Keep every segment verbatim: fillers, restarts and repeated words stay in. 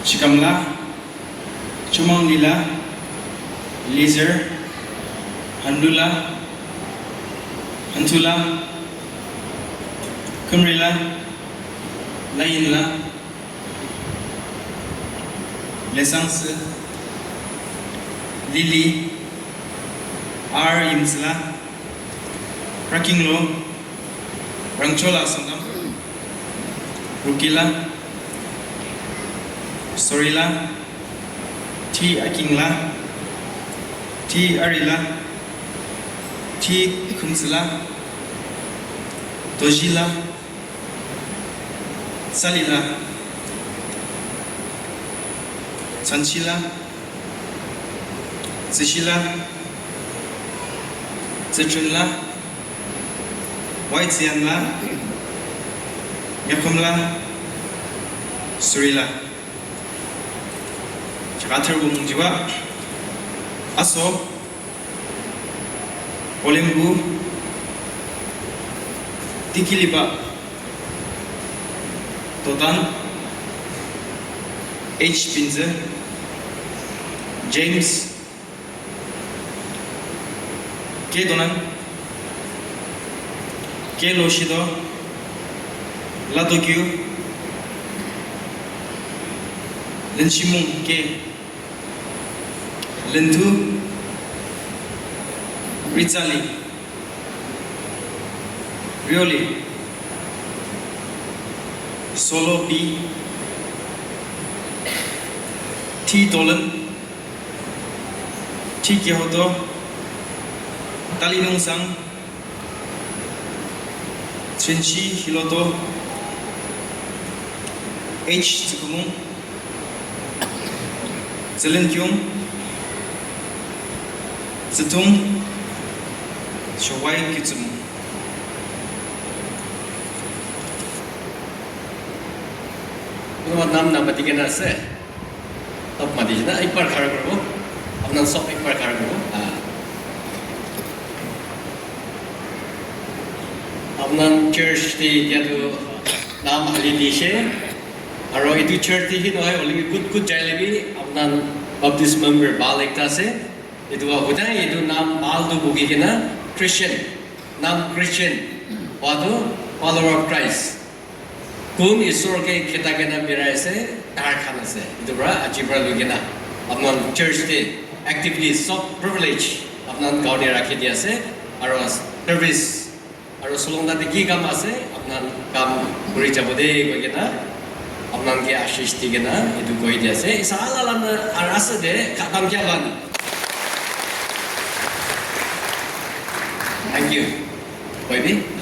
Chikamla, Chumang Lila, Eliezer, Hanlula, Hanthula, Kümrila, Layinla, Lesangsi, Lily, R Yimsila, Rakinglo, Rangchola Sangam, Rukila, Sorila, T Akingla, T Arila, T Khumsila, Dojila, Salila, Sanshila, Tsishila, Tsichunla, Waitsianla, Nyakhumla, Surila. Chaka thürübo mung jiba, Aso, Olembu, Tikiliba, Totan, H Pinzi, James, K Donan, K Loshido, Latokyu, Lenshimung K, Lenthu, Ritsali, Rioli, Solo B, T Dolan, T Kihoto, Tali Nungsang, Trinshi Hiloto, H Tsikumung, Zelen Kyung, Zitung, Showai Kitsumung. Kuno nam nam mati kena ase. Top mati jina, ek bar khara koribo. Apnal sob ek bar khara koribo. Ah. Apnal church te etia tu nam hali dise. Aro etu church te hi nohoi, hoile bi kut kut jaile bi apnal Baptist member bhal ekta ase. Etu wa hudai etu nam bhal tu buki kena Christian. Nam Christian. Wa tu follower of Christ. Kun Isor ke kheta kena birai ase, tar khan ase. Etu pra, aji pra lui kena, apnal church te actively sob privilege apnal gaon te rakhi di ase, aro service, aro solong tate ki kam ase, apnal kam kuri jabo de koi kena, apnal ke ashish di kena, etu koi di ase. Isa alala na ar ase de, khatam kya lan. Thank you. Koi di.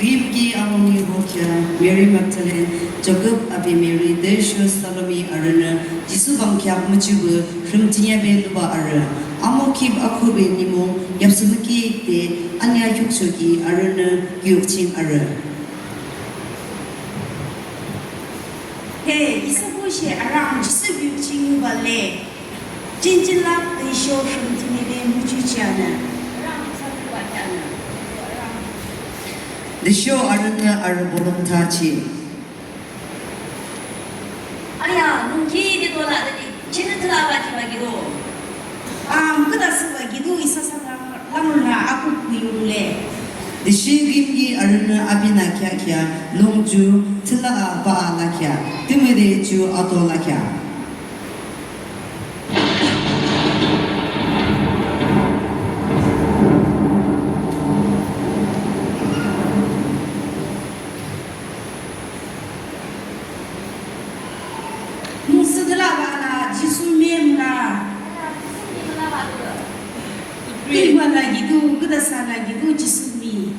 Küyimki amung yu bukya, Mary Magdalene, Jakob api Mary, tüsho Salome arünü, Jisu bangkheak müchibuh, rhimjinyabe luba arü, amo khip akhuhbe nimung, yapsümüki te, anya khiukchoki arünü, kiyuk ching arü. He, isa bushe arang Jisu kiyuk ching yuba le. Chinchilak tüsho rhimjinyabe müchichianü. Tüsho arünü arü bolung thachi. Aya, nungki de dola de, chini tüla ba kiba kido. Am, küdasü ba kido, isa sa lang, lang na aku kuyung le. Tüshe küyimki arünü apinü kheahkheah, lung ju, tüla a ba a lakheah, tümüde ju ato lakheah. Mungsu tüla ba la, Jisu mim la. Tüla ba la kido, küdasa la kido, Jisu mim.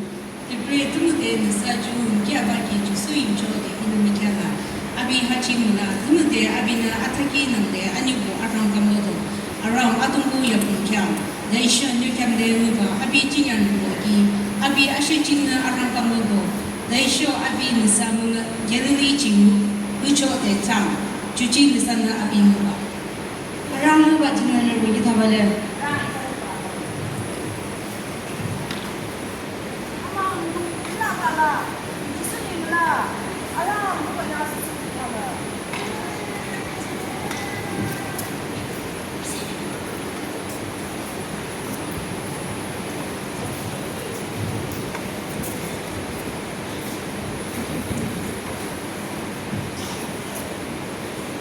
Tüpre tümüde nüsa ju nükheahbah ki Jisu yimchoh de inü mükheahlah. Api ha ching müla, tümüde apinü athakhi nangde anihbuh arhang kamlodo. Arang Atungpuh yapung kheam. Tüsho nü kheamde ngübah api jingyanrübo ki, api ashe chingnü arhang kamlodo. Tüsho api nüsa müngüh Galili ching ngüchoh de thsang. Ju ching nüsanü api ngübah. Arang ngübah jingyanrübo ki thabah le.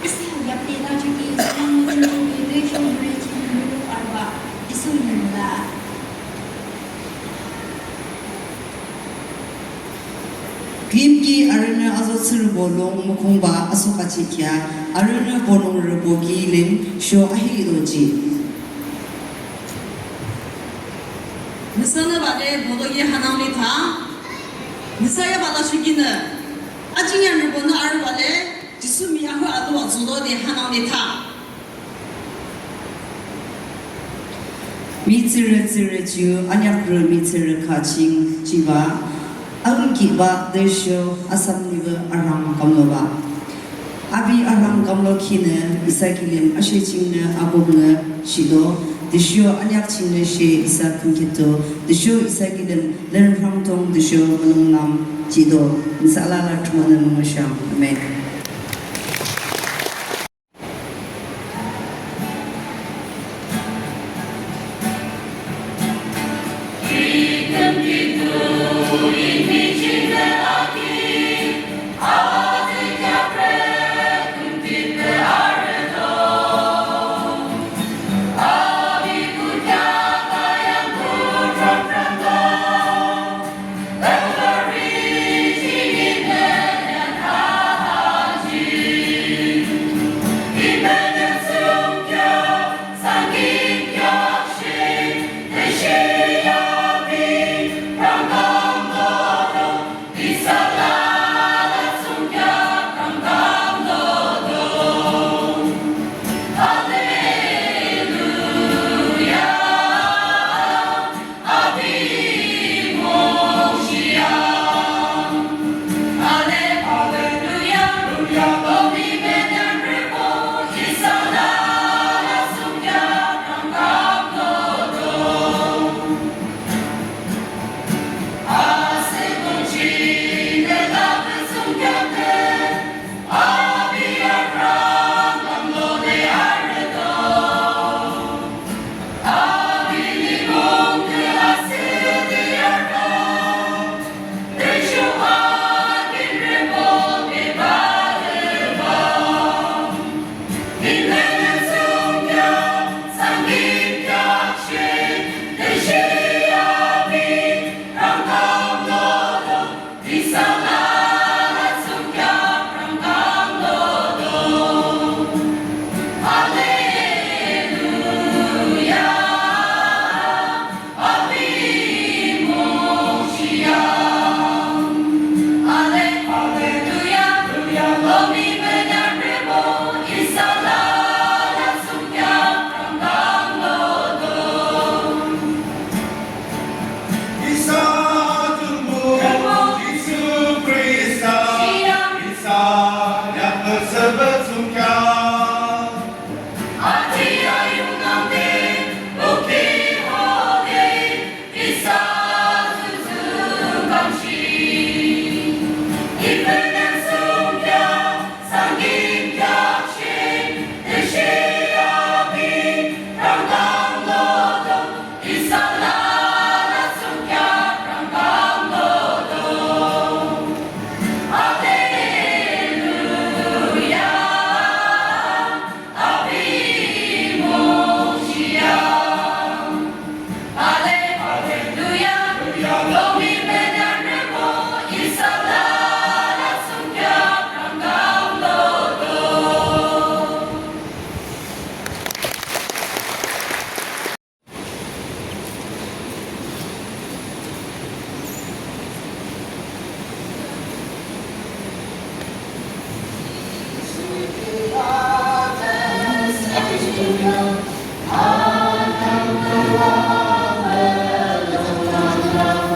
Isa yapde lachoki, isa mung mung ching ching de, de shong re ching re arba, Jisu nü müla. Küyimki arünü azo tsührübo lung mukhungba asühachihkhi a, arünü bolungrübo kilim sho ahido jih. Nüsanü bale boto ki hanangde tha. Nüsa yaba lachokinü, ajingyanrübonü arübah le, Jisu mihkhah ato atsüdo de hanangde tha. Mihtsürü tsürü ju anyakrü mihtsürü kaching jiba, aungkiba tüsho asam nibe arhang kamloba. Api arhang kamlokhinü isa kilim ashe chingnü abuh nü shido, tüsho anyak chingnü she isa künkitdo, tüsho isa kilim lenrhangdung tüsho mulonglam jihdo. Nüsa alala Thrünpuhnü mungusha. Amen.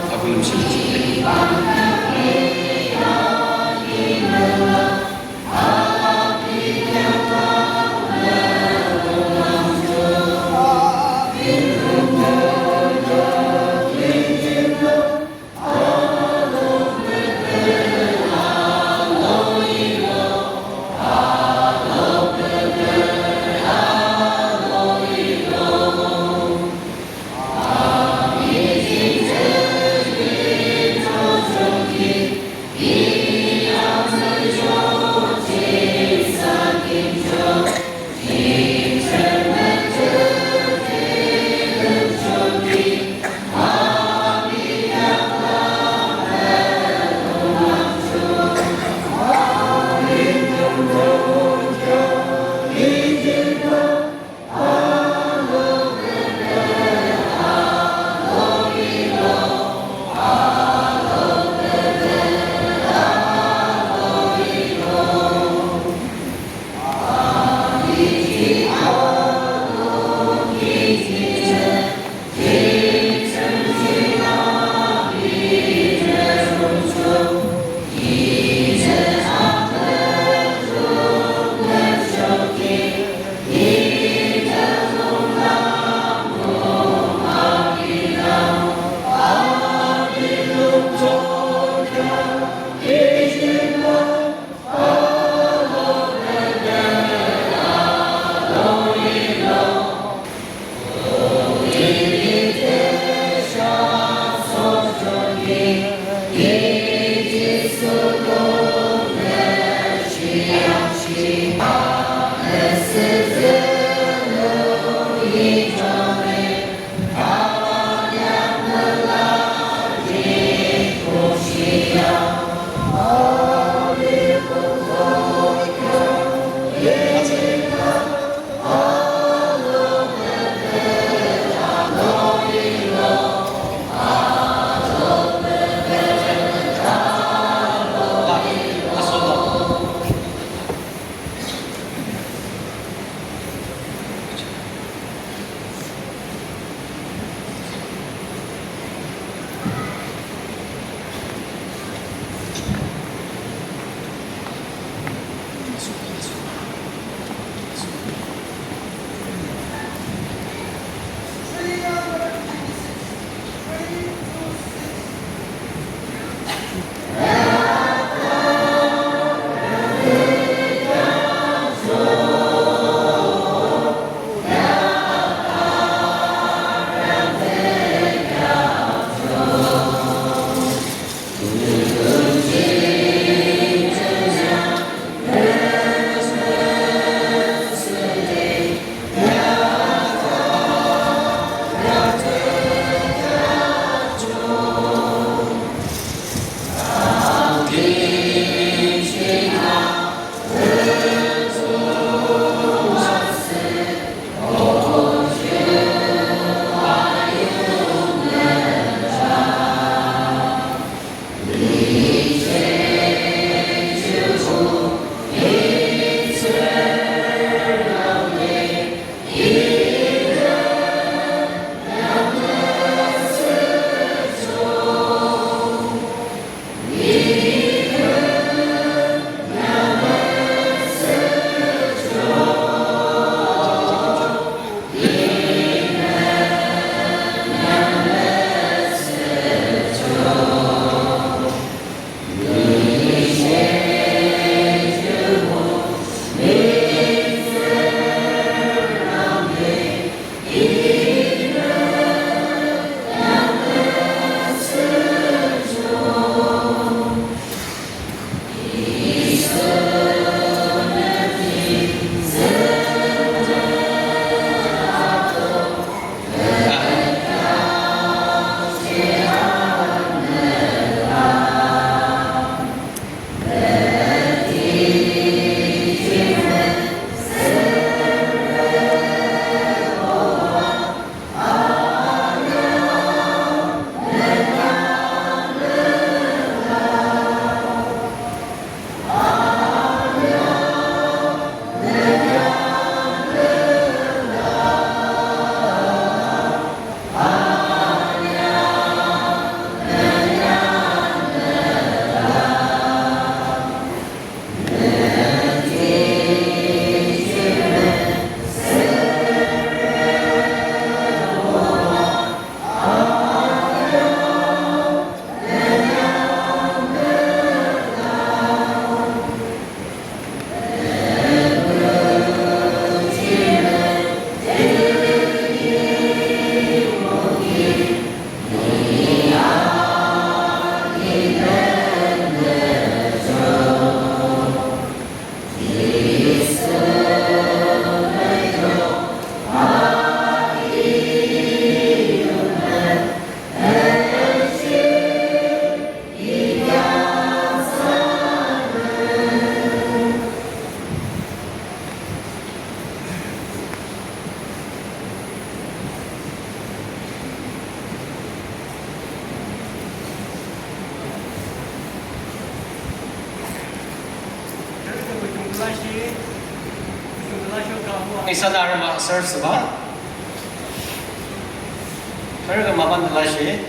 Abulim shim. Isanü arübah serve thsübah. Arübah maban de lashe.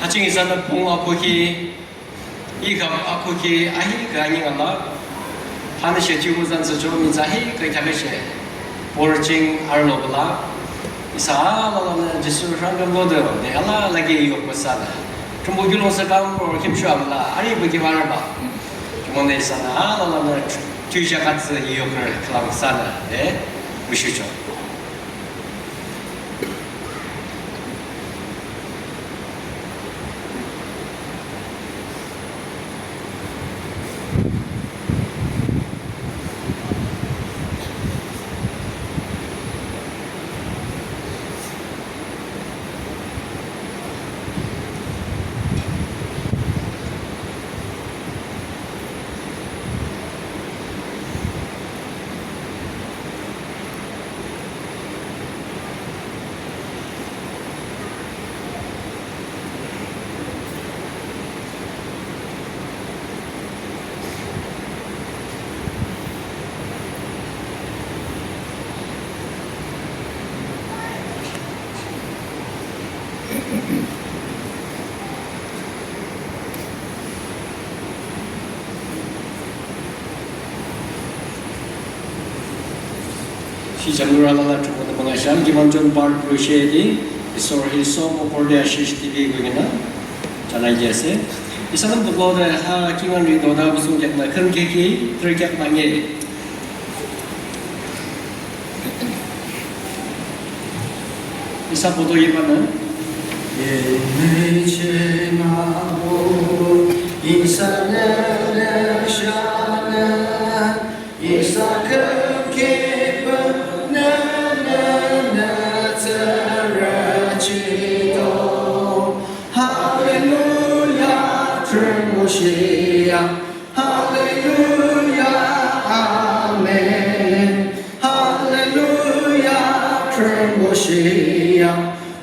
Ha ching isanü pung akhuki, I khap akhuki ahihkhüh aning ala. Hanüshe thiyumütsan thsücho mihtsü ahihkhüh kheaküshe borü ching arülo bala. Isa alalanü Jisu rhangdung lode de alala ki yokpü sanü, Thrünpuh kiulongthsü kamruhroro khimshuh amüla arübah ki arübah. Jumonü isanü alalanü thiyusha katsü yokre khülang sanü de mushucho. Shi jamura alala Thrünpuhnü müngühshang, kiman John part two she de, Isor hi sob opor de ashish dibi koina janai di ase. Isa nang buklo de ha kingaün ri doda busung kheaknü khün kheki, thürü kheak mange. Isa boto yibanü.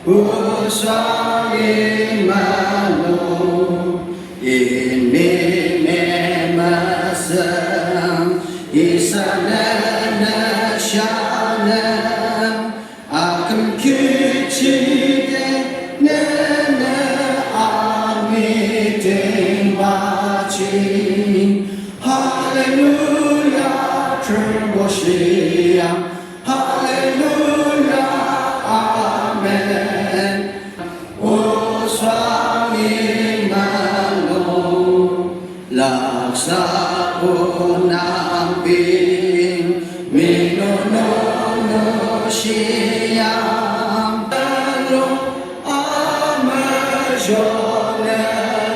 Kusa imalo, inmi me masang, isana na shanang, akam kichide nene ami ting bachin. Hallelujah, Trinbo Shia. Hallelujah, amen. Uswang imalo, laksa unangbing, minono no shiyang, alo, amazone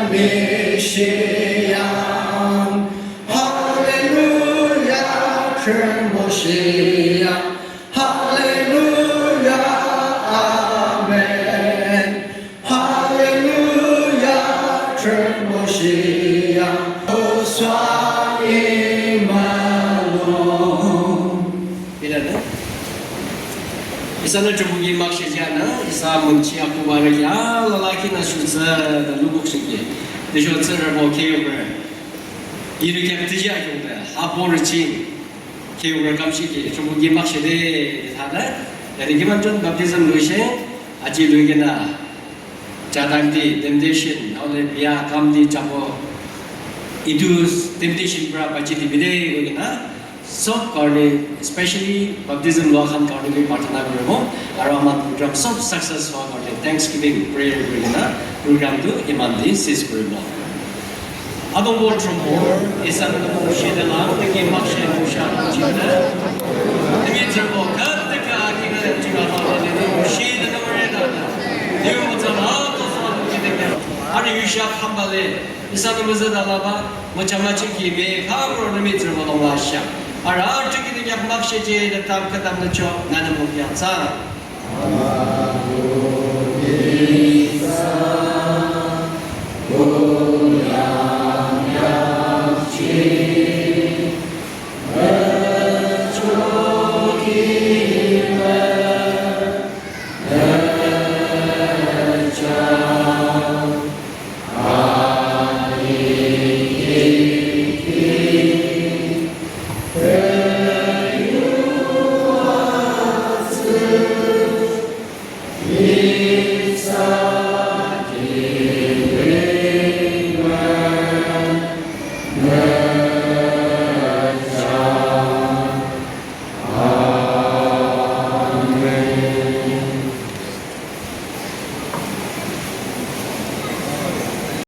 mi shiyang. Hallelujah, Trinbo Shia. Hallelujah, amen. Hallelujah, Trinbo Shia. Uswang imalo. Isanü Trinbo ki makshe jihang, isa mungchi aku barü ya, lalaki na shutsü, da lubuk shiki. Tüsho tsührübo keyoker. Iri kyak tüji akyongde, hapo riching. Keyoker kamshiki, Trinbo ki makshe de, de thade. Yari kimanchun baptism lushe, aji luikena. Jadangti temptation, aole biya kamti jabo. Itu temptation pra bachiti bide, luikena. Sob karone, especially baptism loa khan karone bi prarthana koribo. Aro ama program sob success hoa karone thanksgiving prayer kurikena program tu iman te cease koribo. Adonbo Trinbo, isanü nü mungshi de la, nü ki makshe mungshi mungshi de. Nü ki tsürbo, khat de ka aki de jura ba de nü mungshi de nü mure da. Nü mungshi la, to so nü ki de ka. Ani yusha khambale. Isanü müzüde alaba, müchamachiki me, khamro nü mihtsürübo lung lashang. Arü tüki de yak makshe je de tam khatam nü cho, nü nü mung yangtsang.